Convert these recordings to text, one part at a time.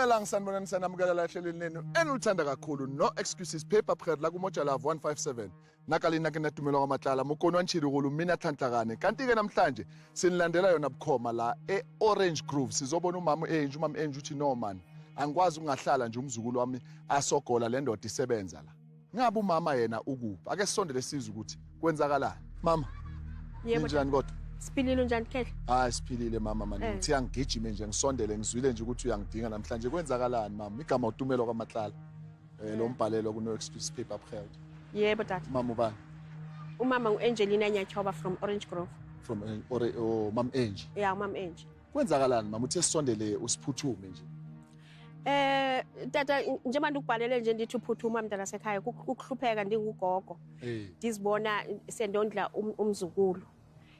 Dumelang sanibonani sanamukela la ehlelweni lenu enilithanda kakhulu no excuses paper prayer la kumoja love 157 nakalina ke natumelo kwamatlala mokoni wa ntshirigulu mina tlhantlakane kanti-ke namhlanje sinilandela yona bukhoma la e-orange grove sizobona umama u-angie. Umama u-angie uthi no man, angikwazi ukungahlala nje umzukulu wami asogola, le ndoda isebenza la. Ngabe umama yena ukuphi? Ake sisondele sizwe ukuthi kwenzakalani. Mama, Yebo. ninjani kodwa? Siphilile, unjani Khehla? Hayi, siphilile mama. Mani, ngithi angigijime nje ngisondele, ngizwile nje ukuthi uyangidinga namhlanje. Kwenzakalani mama? Igama utumelo kwamatlala, lo mbhalelo kuno excuse paper geld. Yebo tata. Mama ubani? Umama ngu-Angelina Nyachoba from Orange Grove. From ore oh, mam Angie. Ya, umama Angie. Kwenzakalani mama? Uthe sisondele, usiphuthume nje. Tata, njengoba ndikubhalele nje ndithi uphuthuma mntana sekhaya, ukuhlupheka ndingugogo. Ndizibona sendondla umzukulu.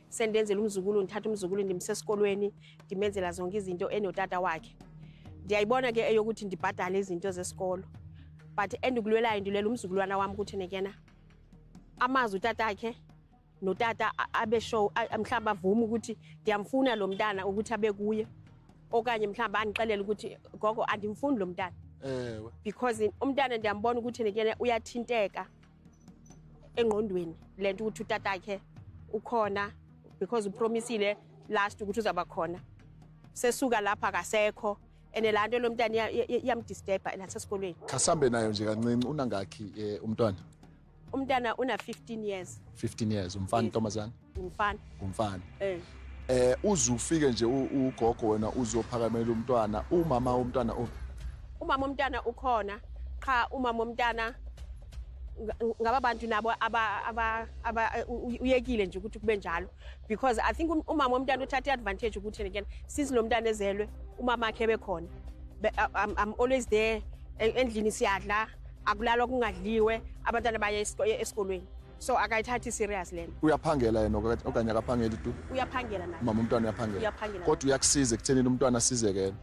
Sendenzela umzukulu, ndithatha umzukulu ndimse esikolweni, ndimenzela zonke izinto enotata wakhe. Ndiyayibona ke eyokuthi ndibhadale izinto zesikolo. But endikulwelayo, ndilwela umzukulwana wami ukuthi nekena amazi utatakhe notata abe show mhlawumbe avume ukuthi ndiyamfuna lo mntana ukuthi abe kuye, okanye mhlawumbe andixelele ukuthi gogo, andimfuni lo mntana, because umntana ndiyambona ukuthi nekena uyathinteka engqondweni lento ukuthi utatakhe ukhona, because upromisile last ukuthi uzaba khona, sesuka lapha akasekho, and laa nto lo mntana iyamdisturba nasesikolweni. Khasambe nayo nje kancinci. Unangakhi umntwana? Umntana una 15 years. 15 years, umfana? Yes. Ntombazana? Umfana. Umfana. Eh. Uze ufike nje ugogo wena uzophakamela umntwana, umama umntwana Umama umntana ukhona, qha umama umntana ngaba bantu nabo aba aba aba uyekile nje ukuthi kube njalo, because I think umama womntana uthathe i-advantage ukuthi yena since lo mntana ezelwe umama akhe bekhona. I'm always there endlini, siyadla, akulalwa kungadliwe, abantwana baye esikolweni, so akayithathi serious lento. Uyaphangela yena okanye akaphangeli tu? Uyaphangela naye. Umama umntwana uyaphangela? Uyaphangela. Kodwa uyakusiza ekuthenini umntwana asizeke yena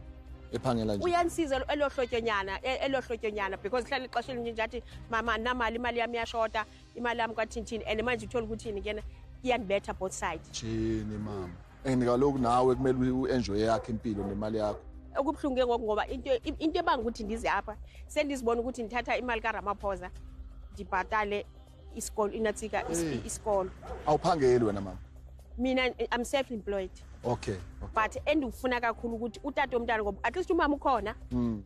ephangela nje? Uyanisiza elohlotyonyana, elohlotyonyana, because hlala ixesha elinye athi mama andinamali, imali yami iyashota, imali yami kwathintini, and manje uthola ukuthi kena iyandibetha both sides. Jini mama, and kaloku nawe kumele u-enjoye yakho impilo nemali yakho. Okubuhlungu ke ngoku, ngoba into ebanga ukuthi ndize apha, sendizibona ukuthi ndithatha imali kaRamaphosa ndibhatale isikolo inatsika isikolo. Awuphangeli wena mama? Mina I'm self employed. Okay. But endikufuna kakhulu ukuthi utata womntana, ngoba at least umama ukhona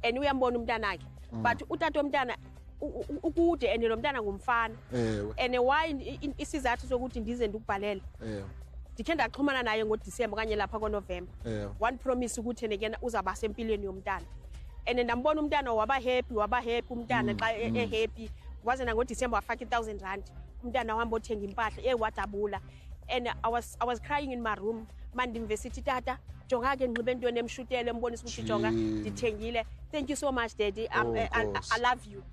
and uyambona umntana akhe, but utata womntana ukude and lo mntana ngumfana. And why isizathu sokuthi ndize ndikubhalele, ndikhe ndaxhumana naye ngoDisemba okanye lapha koNovemba, one promise ukuthi yena uzawuba sempilweni yomntana, and ndambona umntana waba happy, waba happy umntana xa e-happy. Waze nangoDisemba wafaka i-R1000, umntana wahamba othenga impahla, wajabula, and I was crying in my room mandimve sithi tata jonga ke, ndinxibe ntoni, emshutele, embonisa ukuthi jonga, ndithengile, thank you so much daddy. Oh, I Nkosi. love you.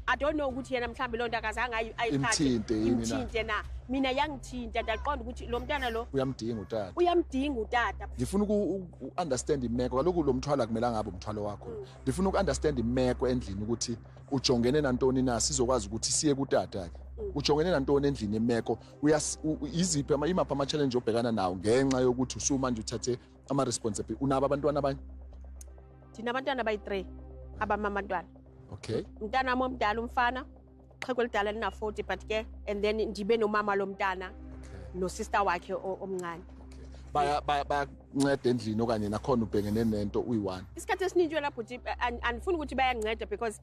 I don't know ukuthi yena mhlawumbe loo nto akazange ayithathe. Imthinte yini na? Imthinte na. Mina yangithinta, ndaqonda ukuthi lo mntana lo Uyamdinga utata. Uyamdinga utata. Ndifuna uku-understand imeko kaloku, lo mthwalo akumelanga abe umthwalo wakho. Ndifuna uku-understand imeko endlini ukuthi ujongene nantoni na, sizokwazi ukuthi siye kutata ke. Ujongene nantoni endlini imeko? Iziphi imaphi ama-challenge obhekana nawo ngenxa yokuthi usumanje uthathe ama-responsibility? Unabo abantwana abanye? Ndinabantwana abayi-3 abam abantwana. Umntana wam omdala umfana, xhego elidala lina-40, but ke and then ndibe nomama lo mntana nosista wakhe omncane. Okay, bayakunceda endlini okanye nakhona ubhekene nento uyi-one? Isikhathi esininji wena bhuti, andifuni ukuthi bayandinceda, because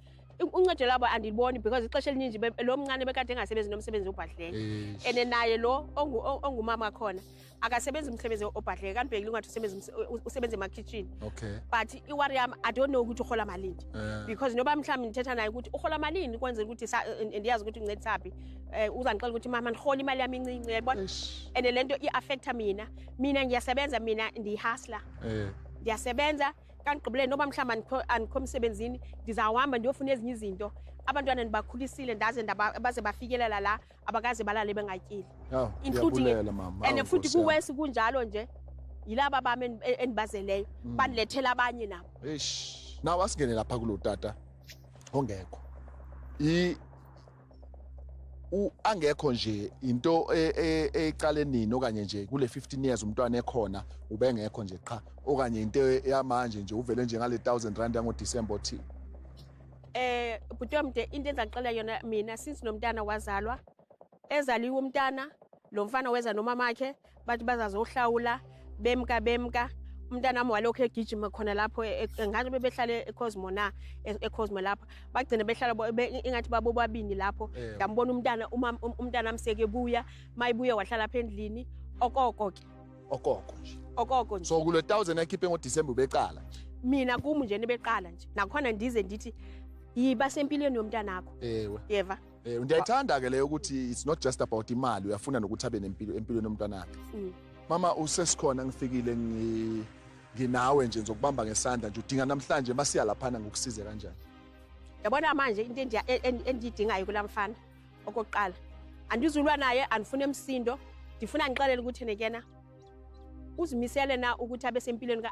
uncedo lwabo andiliboni, because ixesha elininji lo mncane bekade engasebenzi nomsebenzi obhadlileyo, and naye lo ongumama khona akasebenzi umsebenzi obhadlileyo, kandibhekile ungathi usebenza emakhitshini. But i-worry yam, I don't know ukuthi urhola malini, because noba mhlawumbi ndithetha naye ukuthi urhola malini, kwenzela ukuthi ndiyazi ukuthi uncedisaphi, uzandixela ukuthi mama ndirhola imali yam incinci, uyayibona? Eish. And le nto i-affecta mina. Mina ngiyasebenza, mina ndiyi-hustler. Ndiyasebenza kandigqibeleni, noba mhlawumbi andikho emsebenzini, ndizawuhamba ndiyofuna ezinye izinto. Abantwana ndibakhulisile ndaze baze bafikelela la, abakaze balale bengatyile. Yaw, Including ndiyabulela mama. And Awu, futhi Nkosi yami. kuwesi kunjalo nje, yilaba bami endibazeleyo bandilethela abanye nabo. Eish. Now asingene lapha kulo tata ongekho. Angekho nje into eqale nini okanye nje kule 15 years umntwana ekhona ubengekho nje qha okanye into yamanje nje uvele nje ngale 1000 rand yango December othi bhuti wamde into enzaxela yona mina since nomntana wazalwa ezaliwe umntana lo mfana weza nomamakhe bathi bazazohlawula bemka umntana wami walokhu egijima khona lapho ngathi bebehlale eCosmo na eCosmo lapho bagcina behlala ingathi babobabini lapho ngambona umntana umntana amseke buya mayibuya wahlala apha endlini okoko ke okoko nje okoko nje so kule 1000 akhiphe ngoDecember ubeqala mina kum nje nibeqala nje nakhona ndize ndithi yiba sempilweni yomntanakho ewe yeva ndiyayithanda ke leyo ukuthi it's not just about imali uyafuna nokuthi abe nempilo empilweni yomntanakhe. Mama usesikhona ngifikile nginawe nje ngizokubamba ngesandla nje udinga namhlanje masiya laphana ngokusize kanjani? Yabona manje into endiyidingayo kulamfana okokuqala andizulwa naye andifuna emsindo ndifuna ngixelele ukuthi nekena uzimisele na ukuthi abe sempilweni ka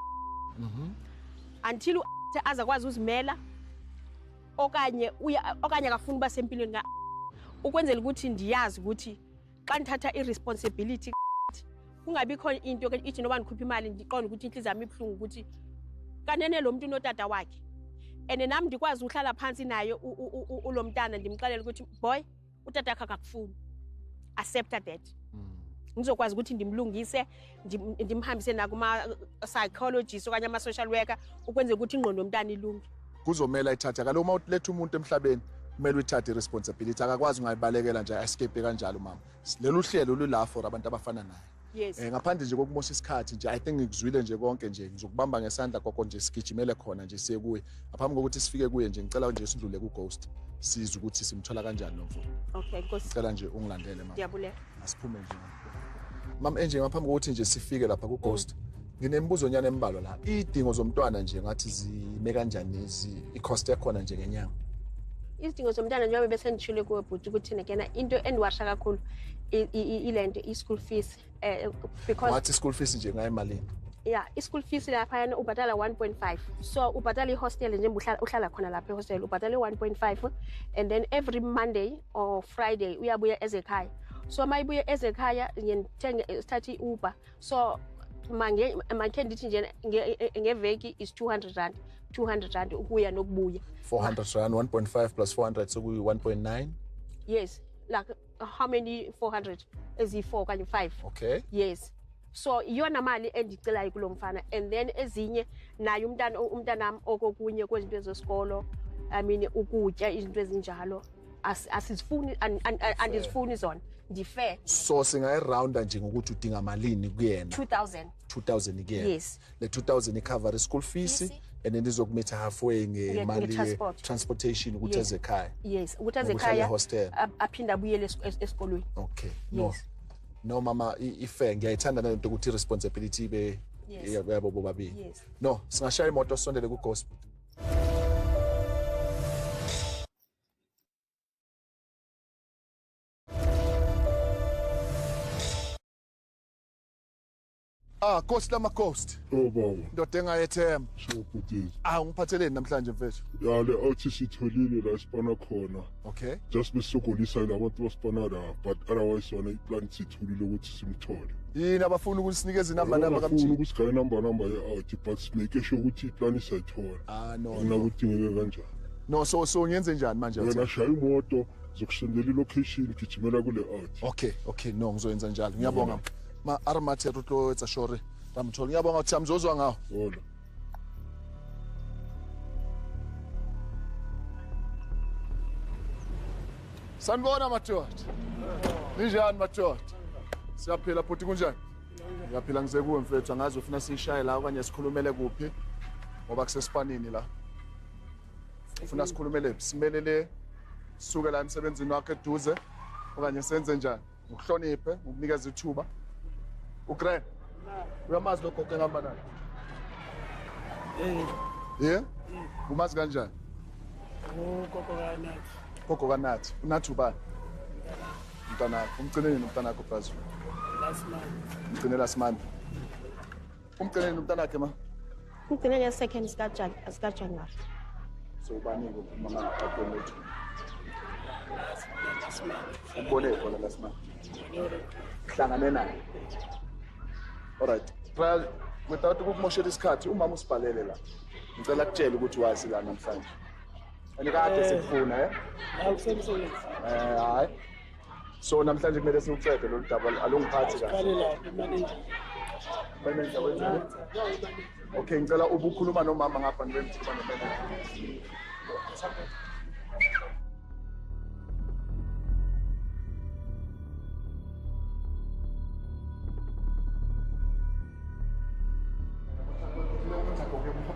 until azakwazi uzimela okanye okanye akafuni uba sempilweni ka ukwenzela ukuthi ndiyazi ukuthi xa ndithatha i-responsibility kungabikho into ithi noba ndikhupha imali ndiqonde ukuthi inhliziyo yami ibuhlungu ukuthi kanene lo muntu unotata wakhe and nami ndikwazi uhlala phansi naye ulo mntana ndimxelele ukuthi boy utata wakhe akakufuni accept that ngizokwazi ukuthi ndimlungise ndimhambise nakuma-psychologist okanye ama-social worker ukwenzela ukuthi ingqondo yomntana ilunge. Kuzomela ithathe kaloku uma uletha umuntu emhlabeni kumele uyithathe i-responsibility akakwazi ungayibalekela nje escape kanjalo mama. Lolu hlelo lula for abantu abafana naye. Yes. Ngaphandle nje kokumosha isikhathi nje I think ngikuzwile nje konke nje ngizokubamba ngesandla gogo nje sigijimele khona nje siye kuye. Ngaphambi kokuthi sifike kuye nje ngicela nje sidlule ku Ghost sizwe ukuthi simthola kanjani lo mfo. Okay Nkosi. Ngicela nje ungilandele mama. Ndiyabulela. Asiphume nje. Mama enje ngaphambi kokuthi nje sifike lapha ku Ghost nginembuzo nyana embalwa la. Idingo zomntwana nje ngathi zime kanjani i-cost yakhona nje ngenyanga? Izidingo zomntwana njengoba bese ngishilo kuwe bhuti ukuthi nekena into endiwasha kakhulu ilento i-school fees because wathi school fees nje ngayimalini? Yeah, i-school fees laphayana ubhatala 1.5 so ubhatala i-hostel njengoba uhlala khona lapha e-hostel ubhatala i-1.5 and then every Monday or Friday uyabuya ezekhaya so mayibuye ezekhaya ngithenge sithathe i-Uber so mangekhe ndithi nje ngeveki is 200 rand 200 rand ukuya nokubuya 400 rand 1.5 plus 400 so kuyi 1.9. Yes, like how many 400 eziyi-4 okanye 5. Okay. Yes. So iyona mali endicelayo kulo mfana and then ezinye naye umntana umntanami okokunye kwezinto zesikolo I mean ukutya izinto ezinjalo asizifuni andizifuni zona ndifair. So singayirounda nje ngokuthi udinga malini kuyena? 2000. 2000 kuyena. Yes. Le 2000 icover school fees and then izokumitha halfway ngemali transportation ukuthi eze ekhaya. Yes, ukuthi eze ekhaya aphinde abuyele esikolweni. Okay. No. No mama ifair ngiyayithanda nalento ukuthi responsibility ibe yabo bobabili. No, singashaya imoto sondele ku Ghost. Ah, Ghost lama Ghost. Oh baba. Ndoda engayethemba. Siyabhutiza. Ah, ungiphatheleni namhlanje mfethu? Ya le outie sitholile la sipana khona. Okay. Just besokolisa labantu basipana la but otherwise sona iplan sitholile ukuthi simthole. Yini abafuna ukusinikeza inamba namba kamjini? Abafuna ukusigaya inamba ye outie but make sure ukuthi iplan isayithola. Ah no. Ngina kanjani? No, so ngiyenze njani manje? Wena shaya imoto zokusendela ilocation gijimela kule outie. Okay, okay, no ngizoyenza njalo. Ngiyabonga. Ma armathe rutlo etsa shore ramthola ngiyabonga ukuthi amzozwa ngawo. Hola. Sanibona madoda. Ninjani madoda? Siyaphila bhuti kunjani? Ngiyaphila ngize kuwe mfethu angazi ufuna siyishaye la okanye sikhulumele kuphi ngoba kusesipanini la. Ufuna sikhulumele simelele sisuke la emsebenzini wakhe eduze okanye senze njani? Ukuhloniphe ukunikeza ithuba. Ukraine. Uyamazi lo gogo engihamba naye? Yeah? Umazi kanjani? Ugogo kaNathi. Gogo kaNathi. uNathi ubani? Umntanakho. Umgcine nini umntanakho Brazil? Last month. Umgcine last month. Umgcine nini umntanakhe ma? Umgcine nge-second sikaJanuary. So ubani mama akho lethu? Last month. Umbone khona last month. Uhlangane naye. Alright. Trial without ukukumoshela isikhathi, umama usibhalele la. Ngicela kutshela ukuthi wazi la namhlanje. And kade sikufuna eh? Akusemsebenzi. Hayi. So namhlanje kumele siwucede lolu daba, alungiphathi kahle. Qale lapho imanager. Manager wenzani? Okay, ngicela ubukhuluma nomama ngapha, ngibe ngikhuluma nomanager.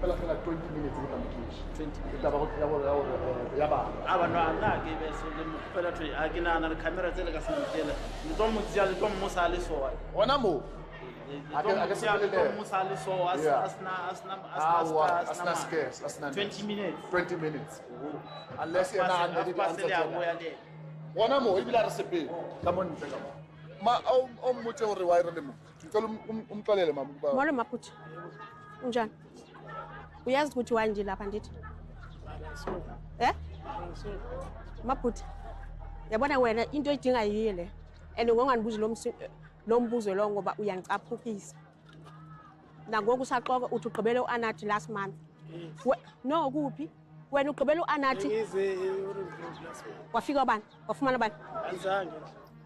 Fela 20 minutes ke tla 20 taba ya gore ya ba a ba no nna ke be se le mo kgopela tho a ke nahana re camera tse le ka se motela le tlo mo tsia, le tlo mmosa le so Gona mo le tlo mmosa le so a sna a sna a sna scarce, a sna 20 minutes. 20 minutes unless yena a nne di answer ya le gona mo ebile a re sepele ka mo ntle ka mo ma o mmotse gore wa re le mo. Ngicela umxolele mama ukuba Molo Maphuthi. Unjani? Uyazi ukuthi wanje lapha ndithi? Eh? Maphuthi. Yabona wena into edinga yiyo le. And ngonganibuzi lo mbuzo lo ngoba uyangicaphukisa. Nangoku usaxoka uthi ugqibele uAnathi last month. No kuphi? Wena ugqibele uAnathi. Ngize e-Orange Grove last month. Wafika bani? Wafumana bani? Azange.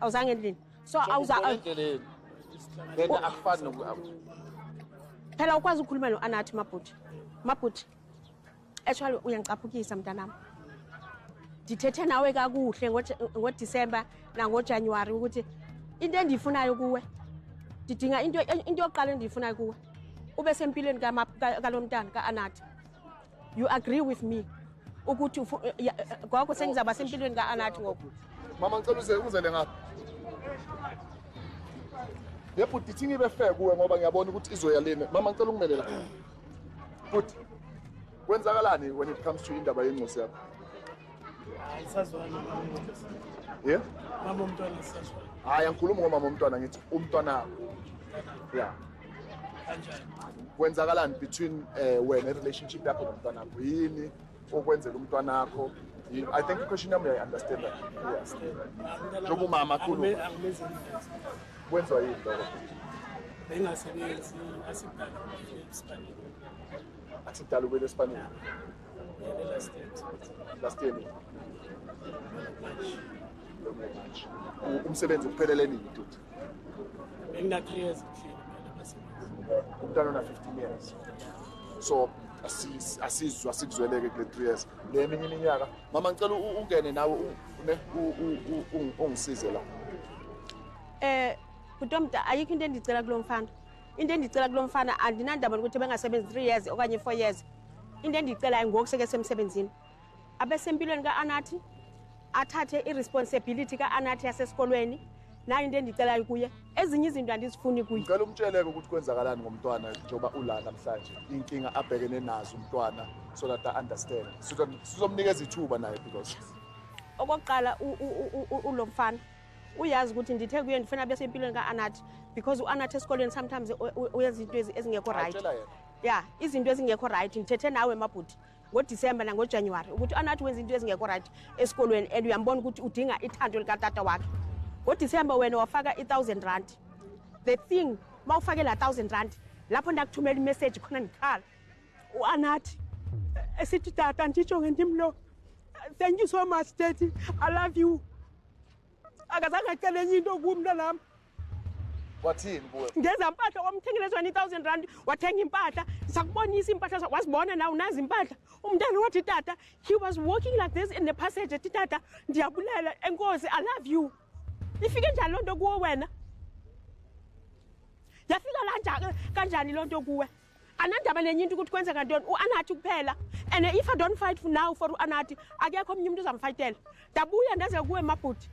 Awuzange endlini. So awuza endleleni. Lena akufani noku phela ukwazi ukukhuluma noAnathi Maphuthi. Maphuthi, actually uyangicaphukisa mntanami. Ndithethe nawe kakuhle ngoDisemba nangoJanuwari ukuthi into endiyifunayo kuwe, ndidinga into yokuqala endiyifunayo kuwe, ube sempilweni kalo mntana ka-Anathi. You agree with me ukuthi gogo sengizawuba sempilweni ka-Anathi ngoku. Mama ngicela uze uzele ngapha. Yebo, dithi ngibe fair kuwe ngoba ngiyabona ukuthi izoya lena. Mama ngicela ungimele la. Futhi kwenzakalani when it comes to indaba yencosi yakho? Hayi sazwana mama. Yeah? Mama umntwana sazwana. Hayi angikhulumi ngomama umntwana, ngithi umntwana. Yeah. Kanjani? Kwenzakalani between wena relationship yakho nomntwana wakho? Yini okwenzela umntwana wakho? I think the question yami uyayi-understand. Yeah. Njengoba umama akhuluma. Angimenzeli. Kwenziwa yini lokho? Bengasebenzi asikudala esipanini. Asikudala ubuyele esipanini? Yeah, last year. Last year. March. Umsebenzi uphelele nini Tuti? Bengina 3 years kuhleli phela basebenzi. Umntwana una 15 years. So asizwa sikuzweleke kule 3 years. Le eminye iminyaka. Mama ngicela ungene nawe ungisize la. Bhutomda ayikho into endicela kulo mfana. Into endicela kulo mfana andinandaba nokuthi bengasebenzi 3 years okanye 4 years. Into endicelayo ngoku seke semsebenzini. Abesempilweni kaAnathi athathe iresponsibility kaAnathi yasesikolweni. Nayo into endicelayo kuye. Ezinye izinto andizifuni kuye. Ngicela umtsheleke ukuthi kwenzakalani ngomntwana njengoba ula namhlanje. Inkinga abhekene nazo umntwana so that I understand. Sizomnikeza ithuba naye because okokuqala ulo mfana uyazi ukuthi ndithe kuye ndifuna besempilweni kaAnathi because uAnathi esikolweni sometimes uyenza into ezingekho right. Yeah, izinto ezingekho right. Ndithethe nawe Mabhuti ngoDisemba nangoJanuwari ukuthi uAnathi wenza into ezingekho right esikolweni and uyambona ukuthi udinga ithando likatata wakhe. NgoDisemba wena wafaka i-1000 rand. The thing mawufake la 1000 rand lapho ndakuthumela imessage khona ndikhala. uAnathi esithi tata ndijonge ndim lo. Thank you so much daddy. I love you. Akazange acele enye into kum mntanam. Wathini kuwe? Ngeza mpahla wamthengele zona i-1000 rand, wathenga impahla. Sakubonisa impahla, wazibona nawe unazi impahla. Umntana wathi tata, he was walking like this in the passage ethi tata, ndiyabulela enkosi, I love you. Ifike njani loo nto kuwe wena? Yafika kanjani loo nto kuwe? Anandaba nenye into ukuthi kwenzeka ntoni, uAnathi kuphela. And if I don't fight now for uAnathi, akekho omnye umntu uzamfayitela. Ndabuya ndaze kuwe Mabhuti.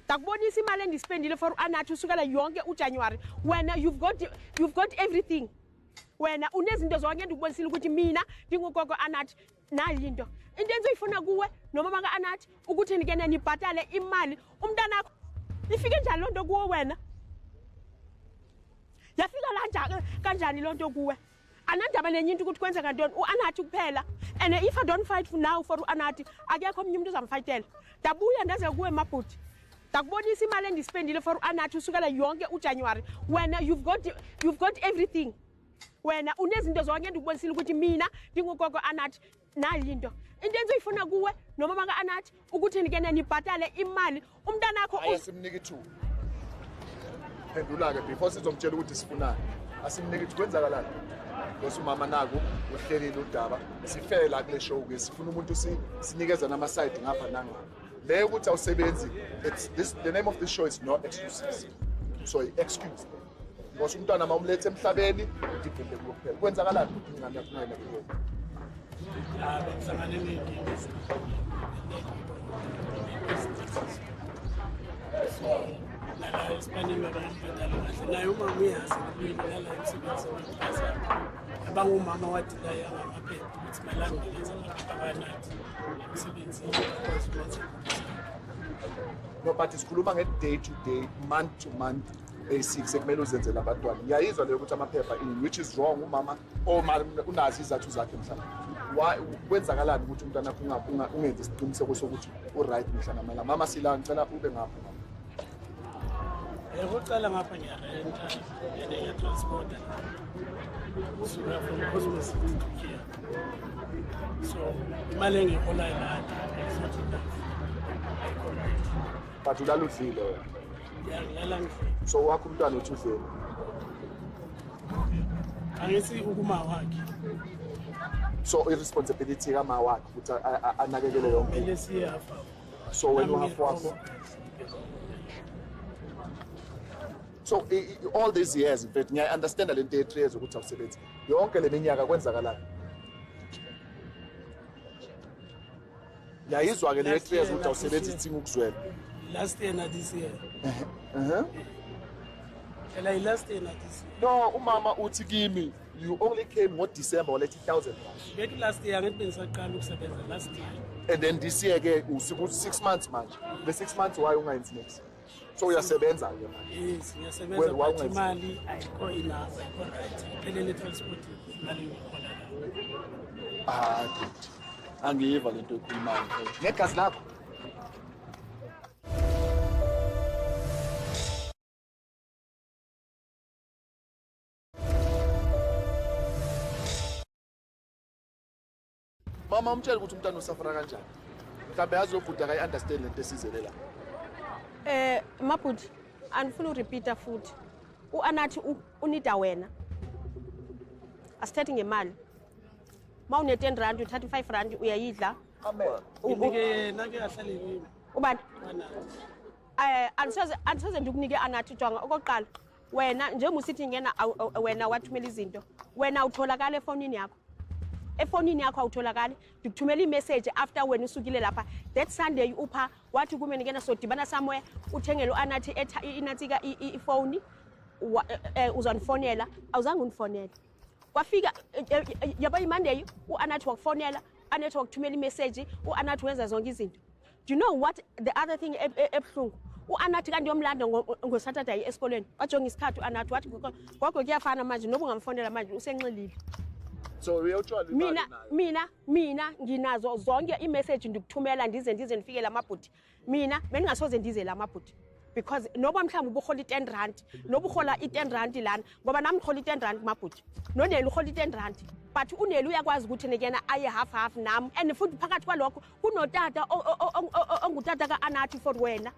Ndakubonisa imali endispendile for uAnathi usukela yonke uJanuwari. Wena you've got everything. Wena unezinto zonke endikubonisile ukuthi mina ndingugogo Anathi nayi into. Into endizoyifuna kuwe nomama kaAnathi ukuthi ndikene nibhatale imali umntanakho. Ifike njani loo nto kuwe wena? Yafika kanjani loo nto kuwe? Anandaba nenye into ukuthi kwenzeka ntoni, uAnathi kuphela. And if I don't fight now for uAnathi, akekho omnye umntu uzamfayitela. Ndabuya ndaze kuwe Mabhuti. Ndakubonisa imali endispendile for Anathi usukela yonke uJanuary. Wena you've got everything. Wena unezinto zonke endikubonisile ukuthi mina ndingugogo Anathi, nayi into endizoyifuna kuwe nomama ka-Anathi ukuthi nikene nibhatale imali umntanakho. Hayi, asimnike ithuba. Phendula-ke before sizomtshela ukuthi sifunani. Asimnike ithuba, kwenzakalani? Because umama naku uhlelile udaba. Sifele la kule show ke sifuna umuntu sinikeza nama-side ngapha nangapha. Le ukuthi awusebenzi, it's this the name of this show is No Excuses. So i-excuse. Because umntwana uma umlethe emhlabeni, udepende kuwo kuphela. Kwenzakalani ukuthi ingane yakho ungayinakekeli? Ah, bengihlangane ney'nkinga eziningi, so nala esipanini babangibhadali kahle, naye umama uyazi ngilwile nala emsebenzini bazami abangumama wadilaya ngamaphepha ukuthi malanga ngilenza amaphepha kaNathi emsebenzini akwazi ukwenza. No, but sikhuluma nge-day to day, month to month basics ekumele uzenzele abantwana. Ngiyayizwa leyo ukuthi amaphepha in which is wrong, umama oma unazo izathu zakhe mhlawumbe. Why, kwenzakalani ukuthi umntwana wakho ungenzi isiqiniseko sokuthi u-right mihla namalanga? Mama, sila, ngicela ube ngapha, mama. Okokuqala ngapha ngiyarenta and ngiyatransporta kusuka from Cosmo City to here, so imali engiyiholayo lana is not enough, ayikho right. But ulala udlile wena? Ngiyangilala ngidlile. So wakho umntwana uthi udlile? Angithi ukuma wakhe. So i-responsibility kama wakhe ukuthi anakekele yonke Kumele into. siye half. So wena uhalf wakho. So all these years, in fact ngiyayi-understanda le nto ye-3 years ukuthi awusebenzi, yonke le minyaka kwenzakalani? Ngiyayizwa-ke le ye-3 years ukuthi awusebenzi, ithinga ukuzwela. Last year na this year. Phela i-last year na this year. No, umama uthi kimi you only came ngoDecember, waletha i-1000 rand. Bethi last year, angithi bengisaqala ukusebenza last year. And then this year ke usiku 6 months manje. Le 6 months, why ungayenzi next? So uyasebenza-ke manje? Yes, ngiyasebenza. Well, why But ungenzi? imali ayikho enough, ayikho right, iphelele transport imali engiyihola la. Ah, good, angiyiva lento ekhulumayo ngegazi lakho. Mama, umtshele ukuthi umntwana usafara kanjani, mhlawumbe yazi lobhuti akayi-understand lento esizele la. Mabhuti, andifuni urepeata futhi. UAnathi unida wena. Asithethi ngemali. Ma une-10 rand, uthatha i-5 rand uyayidla. Amen. Nginike yena ke ahlale kimi. Ubani? Anathi. Andisoze ndikunike Anathi. Jonga, okokuqala wena njengoba usithi ngena wena wathumela izinto, wena awutholakali efowunini yakho, efowunini yakho awutholakali. Ndikuthumela iimessage after wena usukile lapha that Sunday, upha wathi kume ndingena sodibana somewhere, uthengele uAnathi inantsika ifowuni, uzandifonela, awuzange undifonele. Kwafika yaba yiMonday, uAnathi wakufonela, Anathi wakuthumela imessage, uAnathi wenza zonke izinto. Do you know what the other thing ebuhlungu? U-Anathi kanti yomlanda ngoSaturday esikolweni, wajonga isikhathi u-Anathi wathi, "Gogo, gogo, kuyafana manje noba ungamfonela manje usenxilile." So uyotshwala. Mina nginazo zonke iimessage ndikuthumela, ndize ndifike la mabhuti. Mina bendingasoze ndize la mabhuti because noba mhlawumbi uburhola i-10 rand, noba urhola i-10 rand lana, ngoba nam ndirhola i-10 rand mabhuti, noNeli urhola i-10 rand, but uNeli uyakwazi ukuthi nekena aye half half nam. And futhi phakathi kwalokho kunotata ongutata ka-Anathi for wena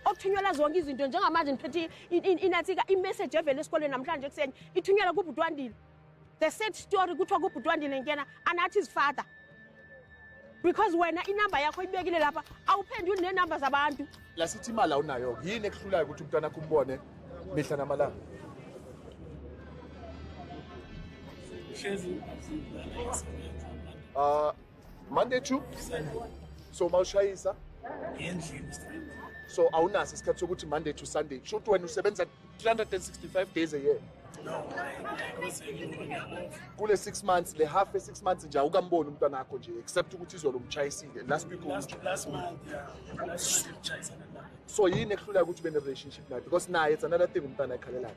okuthunyelwa zonke izinto. Njengamanje ndiphethe inantsika imessage evele esikolweni namhlanje ekuseni, ithunyelwa kubhuti Wandile. The sad story, kuthiwa kubhuti Wandile nkena Anathi's father, because wena inamba yakho ibekile lapha, awuphenduli neenamba zabantu. Lasithi imali awunayo, yini ekuhlulayo ukuthi umntwana akho umbone mihla namalanga? Hlezi ngizilala, ngisebenza. Monday to Sunday. So mawushayisa? Ngendlini straight. So awunaso isikhathi sokuthi Monday to Sunday, shuthi wena usebenza 365 days a year? No, ayikwenzeki ngoba ngiya-off. Kule 6 months, le half e-6 months nje, awukamboni umntwana wakho nje, except ukuthi izolo umchayisile, last week? Last month, yeah, last month ngishayisana naye. So yini ekuhlulayo ukuthi ube ne-relationship naye? Because naye it's another thing umntwana ayikhalelayo.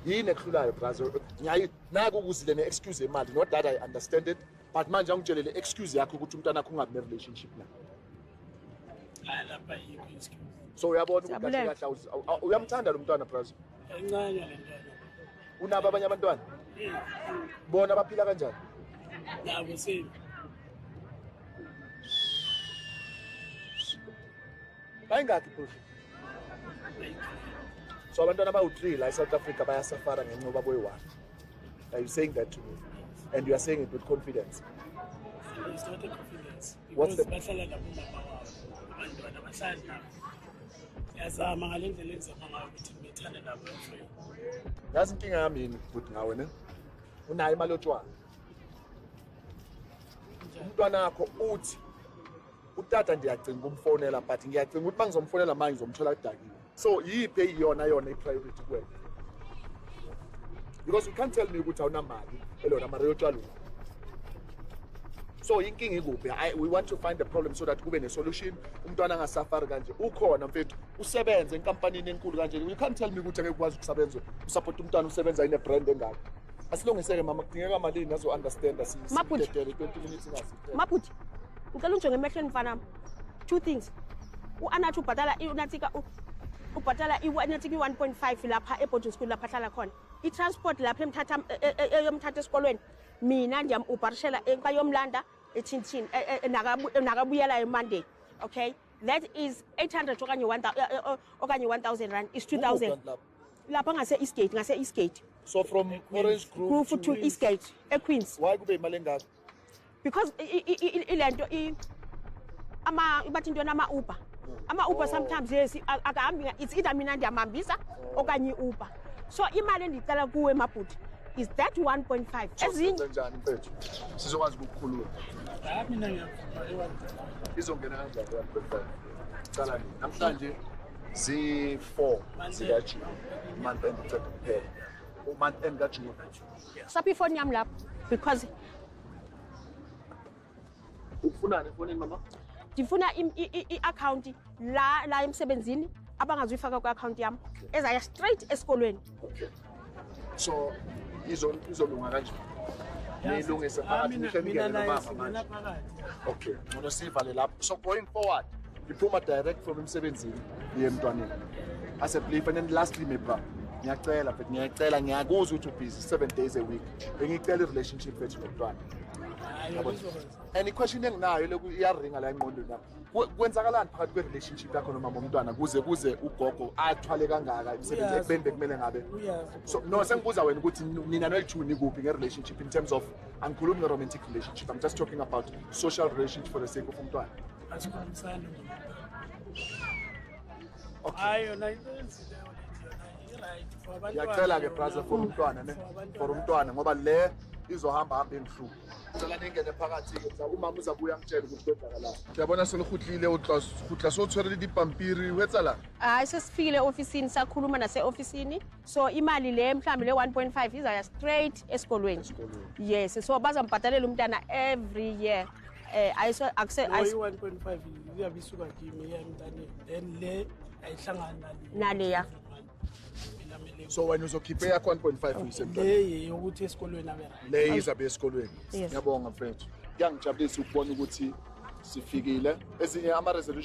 Yini ekuhlulayo, brazo? Ngiyayi naku ukuzile ne-excuse yemali, not that I understand it, but manje angitshele le excuse yakho ukuthi umntwana akho ungabi ne-relationship naye. Hayi, lapha ayikho excuse. So uyabona ukuthi kahle Siyabulela. kahle uyamthanda lo mntwana, brazo? Yancanywa le ntwana. Unabo abanye abantwana? Eh, Bona baphila kanjani? nabo same. Bayingakhi, bhuti? So abantwana abawu-3 la e-South Africa bayasafara ngenxa yoba boyi-one. Are you saying that to me? And you are saying it with confidence? It's not a confidence. What's Because bahlala nabo mama wabo. Abantwana bahlali nabo. Ngiyazama ngale ndlela engizama ngayo ukuthi ngibethane nabo efree. Yazi inkinga yami yini, bhuti, ngawe ne? Unayo imali yotshwala. Umntwana wakho uthi, "Utata, ndiyacinga ukumfonela, but ngiyacinga ukuthi uma ngizomfonela manje ngizomthola kudakiwe." So yiphi eyiyona yona i-priority kuwena? Because you can't tell me ukuthi awunamali elona mara yotshwala unayo. So inkinga ikuphi? We want to find the problem so that kube ne-solution, umntwana angasafari kanje. Ukhona mfethu, usebenze enkampanini enkulu kanje. You can't tell me ukuthi angeke ukwazi ukusebenza usapota umntwana usebenza ine-brand engaka. Asilungiseke, mama. Kudingeka malini azo-understanda? Mabhuti. Sidedele 20 minutes ingasi. Mabhuti, ngicela unjonge emehlweni, mfanam. Two things: u-Anathi ubhatala unathika, ubhatala inathika i-1.5 lapha e-boarding school lapha ahlala khona, i-transport lapha emthatha eyomthatha esikolweni. Mina ndiyam-uberishela bayomlanda ethintini nakabuyelayo Monday. Okay, that is 800 okanye 1000 okanye 1000 rand is 2000. Lapho? Lapha ngase-Eastgate, ngase-Eastgate. So from Orange Grove Grove to Eastgate, eQueens. Why kube imali engaka? Because ilento ama bathi intoni, ama-Uber, ama-Uber. Oh. Sometimes, yes, akahambi it's either mina ndiyamhambisa okanye i-Uber. So imali endiyicela kuwe, mabhuti, is that 1.5. So Ezinye senze njani, mfethu, sizokwazi ukukukhulula? Hayi, mina ngiyavuma i-1.5. Izongena kanjani i-1.5? Cala nini? Namhlanje zi-4 zikaJune, month end uceda kuphela, u-month end kaJune. Sapha ifoni yam lapho because Ufunani efonini, mama? Ndifuna i-akhawunti la emsebenzini abangazuyifaka kwi-akhawunti yam, ezaya straight esikolweni. Okay, so izolunga kanje, niyilungise phakathi, nisho Mina ningene naye nomama singena manje. phakathi. Okay, ngcono sivale lapho. So going forward, iphuma direct from emsebenzini iye emntwaneni aseplifa. And then lastly, my bra, ngiyacela mfethu, ngiyacela, ngiyakuzwa ukuthi ubusy 7 days a week. Bengicela i-relationship fethu nomntwana. Hayi, Yabo. izokwenza. And i-question enginayo lokhu iyaringa la engqondweni yami. Kwenzakalani phakathi kwe-relationship yakho nomama omntwana kuze ugogo athwale kangaka emsebenzini Uyazi ekubeni bekumele ngabe? Uyazi. So no, sengibuza wena ukuthi nina noyi-two nikuphi nge-relationship in terms of, angikhulumi nge-romantic relationship, I'm just talking about social relationship for the sake of umntwana. Asikhulumisani nomama. Okay. Hayi, yona into eyenzileyo lethi yona i-right for abantwana. Ngiyacela-ke, Yona. brother, for umntwana ne. For abantwana. For umntwana, ngoba le izohamba hamba engihluphe. Cela ningene phakathi-ke, umama uzabuya angitshele ukuthi kwenzakalani. Ngiyabona selihutlile, o tla gutla se o tshwere le dipampiri, ho etsalang? Hayi, sesifikile e-ofisini, sakhuluma nase-ofisini. So imali le mhlawumbi le 1.5 izaya straight esikolweni. Esikolweni. Yes, so bazambhatalela umntana every year. Ayiso akuse Lo i-1.5 iyabe isuka kimi iya emntaneni, then le ayihlangani nale. Naleya. Mina mele So wena uzokhipha eyakho 1.5 uyise emntwaneni? Le yokuthi esikolweni abe right. Le izabe esikolweni. Yes. Ngiyabonga, mfethu. Kuyangijabulisa ukubona ukuthi sifikile ezinye ama-resolution.